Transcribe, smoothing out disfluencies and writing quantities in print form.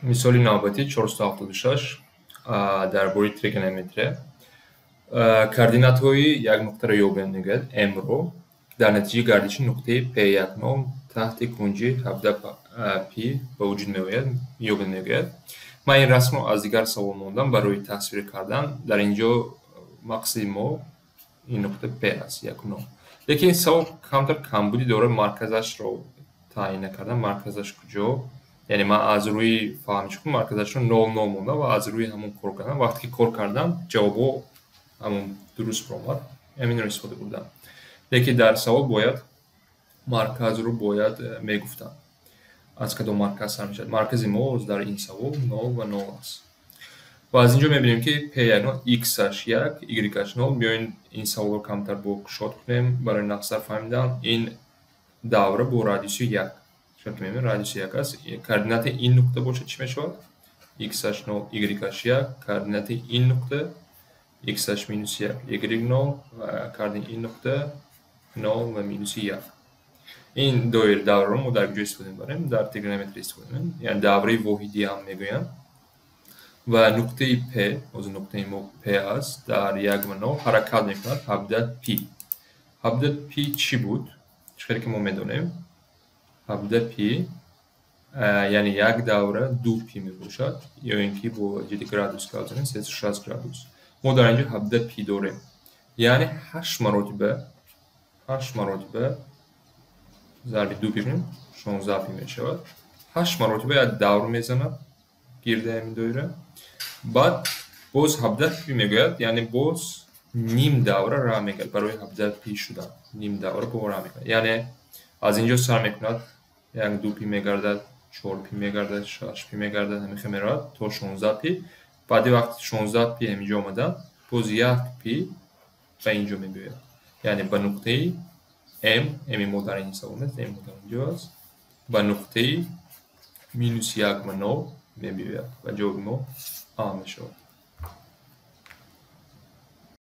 Мисоли навбатӣ 476 дар бораи тригонометрия. Координатҳои як нуқтаро ёбем, мегӯяд, m-ро дар натиҷаи гардиши нуқтаи P10 таҳти кунҷи 17 пи ба вуҷуд меояд, ёбем, мегӯяд. Ман ин расмро аз дигар савол мондам барои тасвир кардан. Дар ин ҷо мақсади мо ин нуқта P аст, 1,0. Лекин ин савол камтар камбудӣ дорад, марказашро таъйин накардам, марказаш куҷо. Яъне ман аз рӯи фаҳмиши худ марказашро 0,0 мондам ва аз рӯи ҳамон кор кардам. Вақте ки кор кардам, ҷавобҳо ҳамон дуруст баромад, ҳаминро истифода бурдам. Лекин дар савол бояд марказро бояд мегуфтам. Аз кадом марказ сар мешавад? Маркази мо дар ин савол 0 ва 0 аст. Ва аз ин ҷо мебинем, ки P10 x-аш 1, y-аш 0. Биёед, ин саволро камтар бо кушод кунем барои нақстар фаҳмидан. Ин давра бо радиуси 1. Чун ки мебинем, радиуси 1 аст. Координати ин нуқта бошад, чӣ мешавад? X-аш 0, y-аш 1. Координати ин нуқта x-аш минус 1, y 0 ва координати ин нуқта 0 ва минуси 1. Ин доир давраро мо дар куҷо истифода мебарем? Дар тригонометрия истифода мебарем. Яъне давраи воҳидӣ ҳам мегӯянд. Ва нуқтаи P, ҳозир нуқтаи мо P аст, дар 1 ва 0 ҳаракат мекунад 17 пи. 17 пи чӣ буд? Чӣ хеле ки мо медонем, 17 пи яъне як давра 2 пи мебошад, ё ин ки бо ҷиҳати градус гап занем, 360 градус. Мо дар ин ҷо 17 пи дорем. Яъне 8 маротиба, 8 маротиба зарби 2 пи кунем, 16 пи мешавад. 8 маротиба як давр мезанад гирди ҳамин доира. Баъд боз 17 пи мегӯяд, яъне боз ним давра раҳ мегардад барои 17 пи шудан. Ним давра бо раҳ мекунад. Яъне аз ин ҷо сар мекунад, як 2 пи мегардад, 4 пи мегардад, 6 пи мегардад, ҳамин хел меравад то 16 пи. Баъди вақти 16 пи ҳамин ҷо омадан, боз 1 пи ба ин ҷо мебиёяд. Яъне ба нуқтаи М, М мо дар ин савол нест, М дар ин ҷо аст, ба нуқтаи минус 1 ва 0 мебиёяд ва ҷавоби мо А мешавад.